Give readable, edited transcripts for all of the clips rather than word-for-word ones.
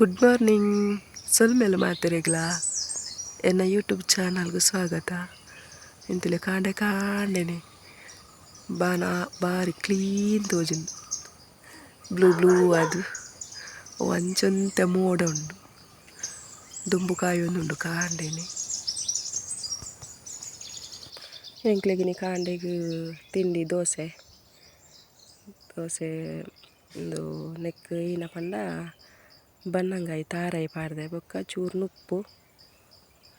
Good morning ಸೊಲ್ಮೆಲು ಮಾತೆರೆಗ್ಲ ಎನ್ನ YouTube ಚಾನಲ್ಗೆ ಸ್ವಾಗತ. ಇಂತಲೆ ಕಾಂಡೆ ಕಾಂಡೆನೆ ಬಾನ ಬಾರಿ ಕ್ಲೀನ್ ತೋಜುಂಡು, ಬ್ಲೂ ಬ್ಲೂ ಅದು ಅಂಚೊಂತೆ ಮೋಡ ಉಂಡು, ದುಂಬು ಕಾಯೊಂದುಂಡು ಕಾಂಡೆನೆ. ಎಂಕ್ಲೆಗಿನಿ ಕಾಂಡೆಗ್ ತಿಂಡಿ ದೋಸೆ ದೋಸೆ ಉಂದು ನೆಕ್ ಈನ ಪಂಡ ಬನ್ನಂಗಾಯಿ ತಾರಾಯಿ ಪಾಡ್ದೆ ಬೊಕ್ಕ ಚೂರು ನುಪ್ಪು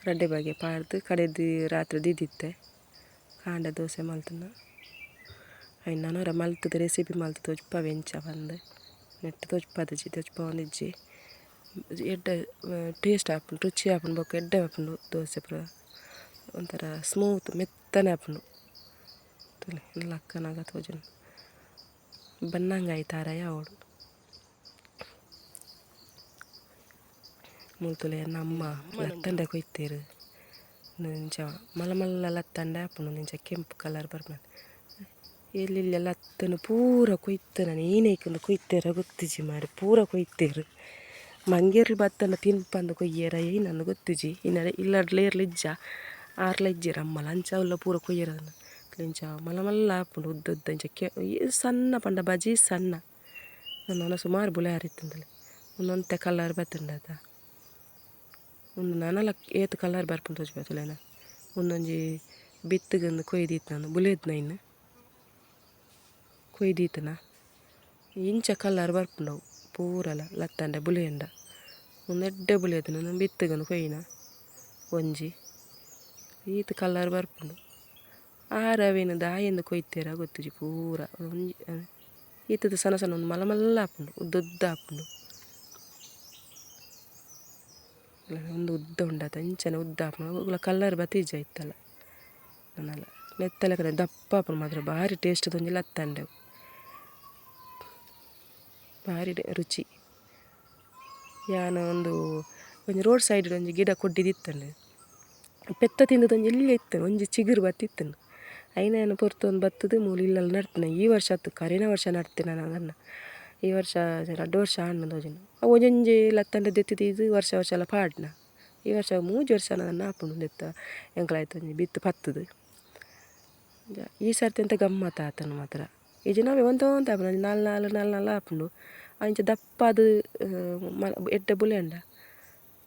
ರಡ್ಡೆ ಬಗೆ ಪಾಡ್ದು ಕಡೆದು ರಾತ್ರಿ ದಿದಿತ್ತೆ ಕಾಂಡೆ ದೋಸೆ ಮಲ್ತುನ. ಐನ್ ನನೊರ ಮಲ್ತುದು ರೆಸಿಪಿ ಮಲ್ತು ತೋಜ್ಪವೆ ಎಂಚ ಪಂದ್ ನೆಟ್ ತೋಜ್ಪದಿಜಿ ತೋಜ್ಪವೊಂದಿಜ್ಜಿ ಎಡ್ಡೆ ಟೇಸ್ಟ್ ಆಪುಂಡು, ರುಚಿ ಆಪುಂಡು ಬೊಕ್ಕ ಎಡ್ಡೆ ಆಪುಂಡು ದೋಸೆ ಪೂರ ಒಂಥರ ಸ್ಮೂತ್ ಮೆತ್ತನೆ ಆಪುಂಡು. ತೂಲೆ ಲಕ್ಕನಗ ತೋಜುಂಡು ಬನ್ನಂಗಾಯಿ ತಾರಾಯಿ ಆವೊಡು. ಮೂಲು ನಮ್ಮ ಲತ್ತಂಡೆ ಕೊಯ್ತೇರು ಇಂಚ ಮಲ್ಲ ಮಲ್ಲ ಲತ್ತಂಡೆ ಆಪುಂಡು, ಇಂಚ ಕೆಂಪು ಕಲರ್ ಬರ್ಪುಂಡು. ಎಲ್ಲೆಲ್ಲ ಲತ್ತನು ಪೂರ ಕೊಯ್ತು ನಾನು ಏನೇಕಂದು ಕೊಯ್ತೇರ ಗೊತ್ತಿಜಿ ಮಾರೆ, ಪೂರ ಕೊಯ್ತೇರು. ಮಂಗೇರ್ಲು ಬತ್ತನ ತಿನ್ಪಂದು ಕೊಯ್ಯರ ಏನನ್ನು ಗೊತ್ತಿಜಿ, ಇನ್ನ ಇಲ್ಲಡ್ಲ ಏರ್ಲು ಇಜ್ಜ ಆರ್ಲ ಇಜ್ಜೆರ್ ಅಮ್ಮಲ ಅಂಚ ಅವುಲ ಪೂರ ಕೊಯ್ಯರ. ಇಂಚ ಮಲ್ಲ ಮಲ್ಲ ಆಪುಂಡು ಉದ್ದ ಉದ್ದ ಇಂಚ ಸಣ್ಣ ಪಂಡ ಬಜಿ ಸಣ್ಣ ನನ್ನ ಸುಮಾರು ಬುಲೆ ಇತ್ತಂದಲೆ ಒಂದೊಂತೆ ಕಲರ್ ಬತ್ತುಂಡತ ಒಂದು ನನಲ ಏತ್ ಕಲರ್ ಬರ್ಪುಂಡು ತೋಜಿಪತ್ತುಲೇನ. ಒಂದೊಂಜಿ ಬಿತ್ತುಗಂದು ಕೊಯ್ದಿತ್ತು ನಾನು ಬುಲೆದ್ನ ಇನ್ನು ಕೊಯ್ದೀತನ ಇಂಚ ಕಲರ್ ಬರ್ಪುಂಡವು ಪೂರಲ ಲತ್ತಂಡೆ ಬುಲೆಂಡ ಒಂದು ಎಡ್ಡೆ ಬುಲೆದ್ನ ನಾನು ಬಿತ್ತುಗಂದು ಕೊಯ್ಯಿನ ಒಂಜಿ ಈತ್ ಕಲರ್ ಬರ್ಪುಂಡು. ಆರವೇನು ದಾಯೆಂದು ಕೊಯ್ತೇರ ಗೊತ್ತಿಜಿ ಪೂರ ಒಂಜಿ ಈತದ ಸಣ್ಣ ಸಣ್ಣ ಒಂದು ಮಲ್ಲ ಮಲ್ಲ ಆಪುಂಡು, ಉದ್ದ ಉದ್ದ ಆಪುಂಡು. ಒಂದು ಉದ್ದ ಉಂಡಾತ ಇಂಚನೆ ಉದ್ದ ಆಪುಂಡು, ಕಲರ್ ಬತ್ತಿಜ್ಜ ಇತ್ತಲ್ಲ ನನ್ನಲ್ಲ ನೆತ್ತಲೆ ಕಡೆ ದಪ್ಪ ಆಪುಂಡು ಮಾತ್ರ ಭಾರಿ ಟೇಸ್ಟ್ ಒಂಜಿ ಲತ್ತಂಡೆ ಭಾರಿ ರುಚಿ. ಯಾನ ಒಂದು ಒಂಜಿ ರೋಡ್ ಸೈಡ್ ಒಂಜಿ ಗಿಡ ಕೊಡ್ಡಿದಿತ್ತಂಡೆ ಪೆತ್ತ ತಿಂದದೊಂಜಿ ಎಲ್ಯ ಇತ್ತು ಒಂಜಿ ಚಿಗುರು ಬತ್ತಿತ್ತಂಡು ಐನ ಏನು ಪೊರ್ತು ಒಂದು ಬತ್ತದು ಮೂಲು ಇಲ್ಲಲ್ಲಿ ನಡ್ತಿನ. ಈ ವರ್ಷ ಅತ್ತು ಕರಿನ ವರ್ಷ ನಡ್ತಿನ ನಾನು, ಈ ವರ್ಷ ರಡ್ಡು ವರ್ಷ ಆಂಡ್ ತೋಜುಂಡು. ಅವು ಒಂಜೊಂಜಿ ಲತ್ತಂಡೆ ದೆತ್ತಿದೀದು ವರ್ಷ ವರ್ಷ ಎಲ್ಲ ಪಾಡ್ನ. ಈ ವರ್ಷ ಮೂಜಿ ವರ್ಷ ನನ್ನ ಆಪುಂಡು ದೆತ್ತ ಎಂಕಲಾಯ್ತು ಒಂಜಿ ಬಿತ್ತು ಪತ್ತುದು. ಈ ಸರ್ತಿ ಅಂತ ಗಮ್ಮತ್ ಆತನು ಮಾತ್ರ. ಈ ಜನ ಒಂತ ಒಂತ ಆಪುಂಡು ನಾಲ್ ನಾಲ್ ನಾಲ್ ನಾಲ್ ಆಪುಂಡು ಅಂಚ ದಪ್ಪಾದು ಎಡ್ಡೆ ಬುಲೆಂಡ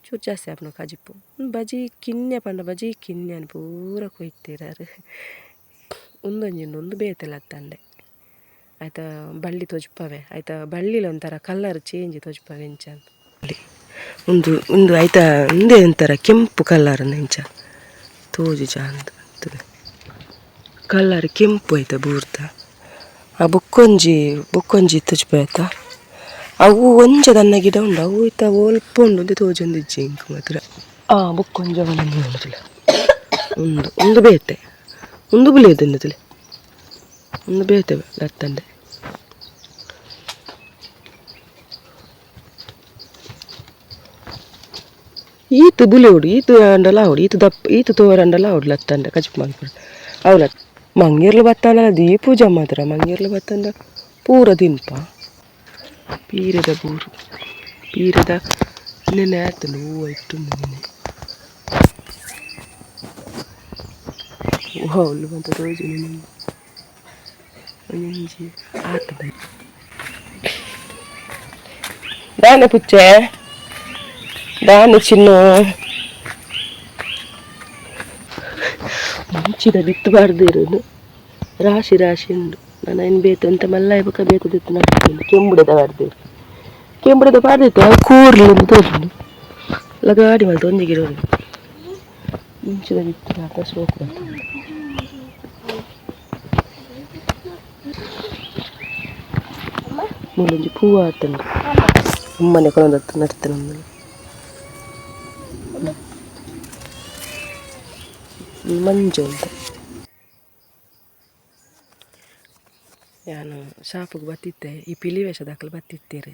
ಚೂರು ಜಾಸ್ತಿ ಆಪುಂಡು ಕಜಿಪು. ಬಜಿ ಕಿನ್ಯ ಪಂಡ ಬಜಿ ಕಿನ್ಯನ್ ಪೂರ ಕೊಯ್ತೇರಾರು. ಉಂದೊಂಜಿ ಉಂಡು ಉಂದು ಬೇತೆ ಲತ್ತಂಡೆ ಆಯ್ತಾ ಬಳ್ಳಿ ತೋಜ್ಪವೆ ಆಯ್ತಾ ಬಳ್ಳಿಲ ಒಂಥರ ಕಲರ್ ಚೇಂಜ್ ತೋಜ್ಪವೆ ಇಂಚ ಉಂದು ಉಂದು ಆಯ್ತಾ ಉಂದೇ ಒಂಥರ ಕೆಂಪು ಕಲರ್ ಇಂಚ ತೋಜುಜ ಅಂದ್ ಕಲರ್ ಕೆಂಪು ಆಯ್ತಾ ಬೂರ್ದ. ಆ ಬೊಕ್ಕೊಂಜಿ ಬೊಕ್ಕೊಂಜಿ ತೋಜ್ಪೆ ಆಯ್ತಾ ಅವು ಒಂಜ ದನ್ನ ಗಿಡ ಉಂಡು ಅವು ಇತ್ತ ಒಲ್ಪ ಉಂಡು ಉಂದು ತೋಜೊಂದಿಜ್ಜಿ ಇಂಕ್ ಮಾತ್ರ. ಆ ಬೊಕ್ಕೊಂಜಿ ಉಂಡು ಉಂದು ಉಂದು ಬೇತೆ ಉಂದು ಬುಲಿಯದು ಉಂದು ಬೇತೆ ಲತ್ತಂಡೆ. ಈತ್ ಬುಲೆವೊಡು ಈತ್ ಆಂಡಲ ಆವೊಡು ಈತ್ ದಪ್ಪ ಈತ್ ತೋರಂಡಲ ಆವೊಡು ಲತ್ತಂಡೆ ಕಜಿಪು ಮಲ್ಪೊಡು. ಅವುಲ ಮಂಗೇರ್ಲು ಬತ್ತಂಡ ದೀಪೂಜ ಮಾತ್ರ ಮಂಗೇರ್ಲು ಬತ್ತಂಡ ಪೂರ ತಿನ್ಪ. ಪೀರೆದ ಬೂರು ಪೀರೆದ ನೆನೆ ಆತುಂಡು ಹೂವು ಇಟ್ಟುಂಡು ನೆನೆ ಹೂವು ಮಾತ ತೋಜುಂಡು ಒಂಜಿ ಆತುಂಡು. ದಾನೆ ಪುಚ್ಚೆ ದಾನೆ ಚಿನ್ನು ಮುಂಚಿದ ಬಿತ್ತು ಬಾರ್ದಿರುನು ರಾಶಿ ರಾಶಿ ಉಂಡು. ನಾನು ಇನ್ನು ಬೇತೆ ಎಂತ ಮಲ್ಲ ಬೊಕ್ಕ ಬೇತೆ ದಿತ್ತು ನಡ್ತಿನಿ ಕೆಂಬುಡೆದ ಬಾರ್ದಿರು ಕೆಂಬುಡೆದ ಪಾಡ್ದಿತ್ತು ಅವು ಕೂರ್ಲಿ ಒಂದು ತೋಜುಂಡು ಲಗಾಡಿ ಮಲ್ತು ಒಂಜಿ ಗಿಡ ಉಂಡು. ಮುಂಚಿದ ಬಿತ್ತು ಮಾತ್ರ ಸೋಕು ಬರ್ತದೆ. ಮೂಲೊಂಜಿ ಪೂವ ಆತುಂಡು ಅಮ್ಮನೆ ಕೊನೊಂದತ್ತು ನಡ್ತಿನ ಮಂಜು ಉಂಟು. ಯಾನು ಶಾಪುಗು ಬತ್ತಿತ್ತೆ ಈ ಪಿಲಿ ವೇಷದಾಕಲು ಬತ್ತಿತ್ತೇರು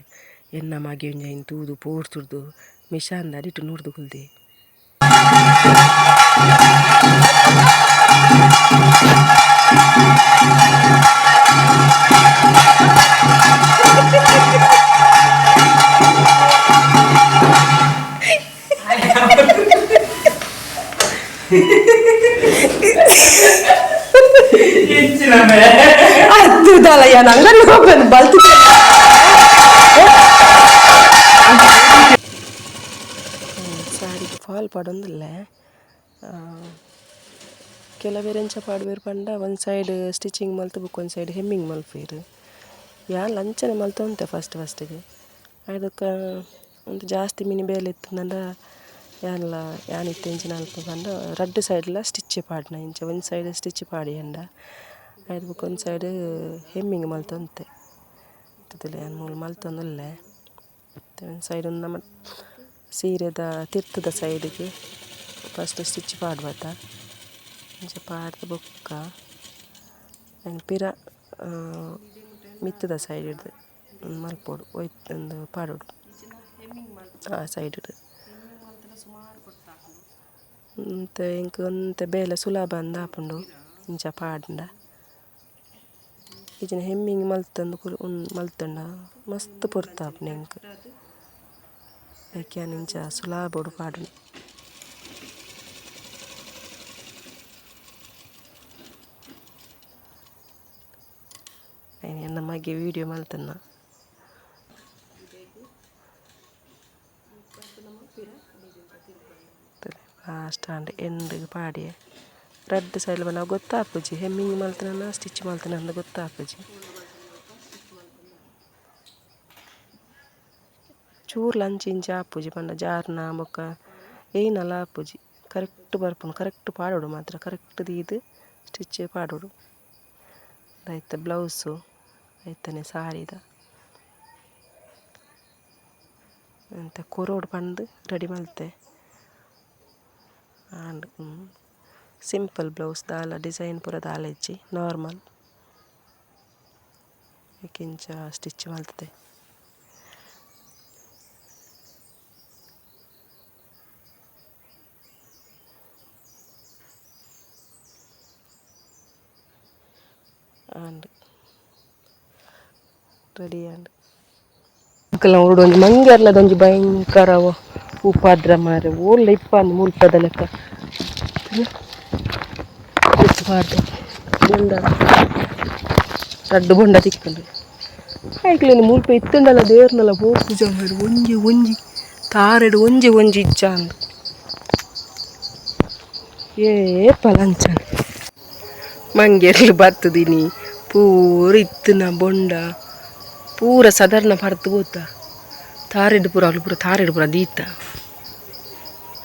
ಎನ್ನ ಮಗೆ ಒಂಜಿ ಐನ್ ತೂದು ಪೋಡ್ತುರ್ದು ಮಿಶಾನ್ ಅಡಿಟ್ ನೂರ್ದು ಕುಲ್ದಿ. ಅದು ಯಾನ್ ಅಂಗಡಿ ಹೋಗ್ಬೇಕು ಬಲ್ತು. ಸಾರಿಗೆ ಫಾಲ್ ಪಾಡೊಂದಿಲ್ಲ. ಕೆಲವೆರ್ ಎಂಚ ಪಾಡುವೆರ್ ಪಂಡ ಒಂಜಿ ಸೈಡ್ ಸ್ಟಿಚಿಂಗ್ ಮಲ್ತ್ ಬೊಕ ಒಂಜಿ ಸೈಡ್ ಹೆಮ್ಮಿಂಗ್ ಮಲ್ಪುವೆರ್. ಯಾನ್ ಅಂಚನೆ ಮಲ್ತೊಂತೆ ಫಸ್ಟ್ ಫಸ್ಟ್ಗೆ. ಐದಕ್ಕ ಒಂದು ಜಾಸ್ತಿ ಮಿನಿ ಬೇಲೆ ಇತ್ತುಂಡ ಯಾನ್ಲ ಯಾನ್ ಇತ್ತೆ ಎಂಚಿನ ಮಲ್ಪು ಪಂಡ ರಡ್ಡ್ ಸೈಡ್ಲ ಸ್ಟಿಚ್ ಪಾಡ್ನ ಇಂಚ ಒಂಜಿ ಸೈಡ್ ಸ್ಟಿಚ್ ಪಾಡಿಯಂಡ ಐದು ಬೊಕ ಒಂಜಿ ಸೈಡ್ ಹೆಮ್ಮಿಂಗ್ ಮಲ್ತೊಂತೆ. ತೂಲೆ ಯಾನ್ ಮೂಲು ಮಲ್ತೊಂದುಲ್ಲೆ. ಒಂಜಿ ಸೈಡ್ ನಮ್ಮ ಸೀರೆದ ತಿರ್ತುದ ಸೈಡ್ಗೆ ಫಸ್ಟ್ ಸ್ಟಿಚ್ ಪಾಡ್ವತ. ಇಂಚ ಪಾಡ್ದ್ ಬೊಕ್ಕ ಐನ್ ಪಿರ ಮಿತ್ತುದ ಸೈಡ್ ಮಲ್ಪೊಡು ಒಯ್ತ್ ಪಾಡೊಡು ಆ ಸೈಡ್. ಒಂತೆ ಎಂಕ್ ಒಂತೆ ಬೇಲೆ ಸುಲಭ ಅಂದ್ ಆಪುಂಡು ಇಂಚ ಪಾಡ್ಂಡ. ಇಜ್ಜಿಂಡ ಹೆಮ್ಮಿಂಗ್ ಮಲ್ತೊಂದು ಮಲ್ತುಂಡ ಮಸ್ತ್ ಪೊರ್ತು ಆಪುಂಡು ಎಂಕ್. ಐಕ್ ಯಾನ್ ಇಂಚ ಸುಲಭೊಡು ಪಾಡುನಿ. ಐನ್ ಎನ್ನ ಮಗೆ ವೀಡಿಯೋ ಮಲ್ತುನ. ಲಾಸ್ಟ್ ಆಂಡ್ ಎಂಡ್ ಪಾಡಿಯೆ. ರಡ್ಡ್ ಸೈಡ್ ಪಂಡ ಗೊತ್ತಾಪುಜಿ ಹೆಮ್ಮಿಂಗ್ ಮಲ್ತುನ ಸ್ಟಿಚ್ ಮಲ್ತುನ ಅಂದ್ ಗೊತ್ತಾಪುಜಿ. ಚೂರ್ಲ ಅಂಚಿ ಇಂಚಿ ಆಪುಜಿ ಪಂಡ ಜಾರ್ನ ಬೊಕ್ಕ ಏಯ್ನಲ ಆಪುಜಿ. ಕರೆಕ್ಟ್ ಬರ್ಪುಂಡು, ಕರೆಕ್ಟ್ ಪಾಡೊಡು ಮಾತ್ರ, ಕರೆಕ್ಟ್ ದೀದ್ ಸ್ಟಿಚ್ ಪಾಡೊಡು. ಐತ ಬ್ಲೌಸು ಐತನೆ ಸಾರಿದ ಎಂತ ಕೊರೊಡು ಪಂದ್ ರೆಡಿ ಮಲ್ತೆ. And simple blouse ದಾಲ ಡಿಸೈನ್ ಪೂರ ದಾಲ ಇಜ್ಜಿ ನಾರ್ಮಲ್. ಇಂಚ ಸ್ಟಿಚ್ ಮಲ್ತುದೆ. And ready and ಅಂಕಲ್ನ ಊರುಡು ಒಂಜಿ ಮಂಗರ್ಲದ ಒಂಜಿ ಭಯಂಕರ ಉಪದ್ರ ಮಾರೆ ಓಲ್ಲ ಇಪ್ಪಂದು ಮುಲ್ಪದ ಲೆಕ್ಕ ಪಾಡ್ದ ಬೊಂಡ ರಡ್ಡ್ ಬೊಂಡ ತಿಕ್ಕುಂಡು. ಐಕ್ಲೆನ ಮುಲ್ಪ ಇತ್ತುಂಡಲ ದೇರ್ನಲ ಪೋಪುಜ ಮಾರೆ. ಒಂಜಿ ಒಂಜಿ ತಾರೆಡ್ ಒಂಜಿ ಒಂಜಿ ಇಜ್ಜಾಂದ್ ಏಪಲ ಅಂಚನೆ. ಮಂಗೆರ್ಲು ಬತ್ತುದಿನಿ ಪೂರ ಇತ್ತಿನ ಬೊಂಡ ಪೂರ ಸಾಧಾರಣ ಪರ್ದು ಪೋತ. ತಾರೆಡ್ ಪೂರ ಅವು ಪೂರ ತಾರೆಡ್ ಪೂರ ದೀತ.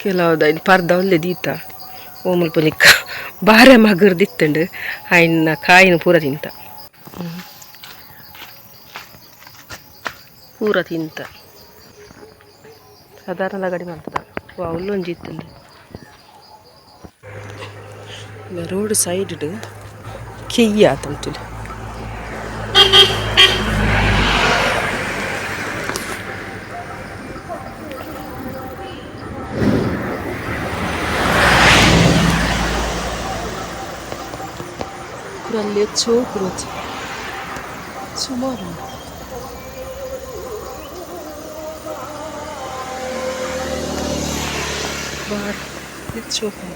ಕೆಲವು ಐನ್ ಪರ್ದ ಒಲ್ಲೆ ದೀತ. ಓ ಮುಲ್ಪ ನಿಕ್ಕ ಬಾರೆ ಮಗರ್ದಿತ್ತುಂಡು ಐನ ಕಾಯಿನ ಪೂರ ತಿಂತ. ಪೂರ ತಿಂತ ಸಾಧಾರಣ ಗಡಿ ಮಲ್ತದ. ವಾ ಉಲ್ಲೊಂಜಿ ಇತ್ತುಂಡು ರೋಡ್ ಸೈಡ್ ಕೆಯ್ಯಿ ಆತುಂಟು. ಕುರಲ್ಲಿ ಚೋಕುರೋಚಿ ಸುಮಾರು ಬಾರ್ ಚೋಕು.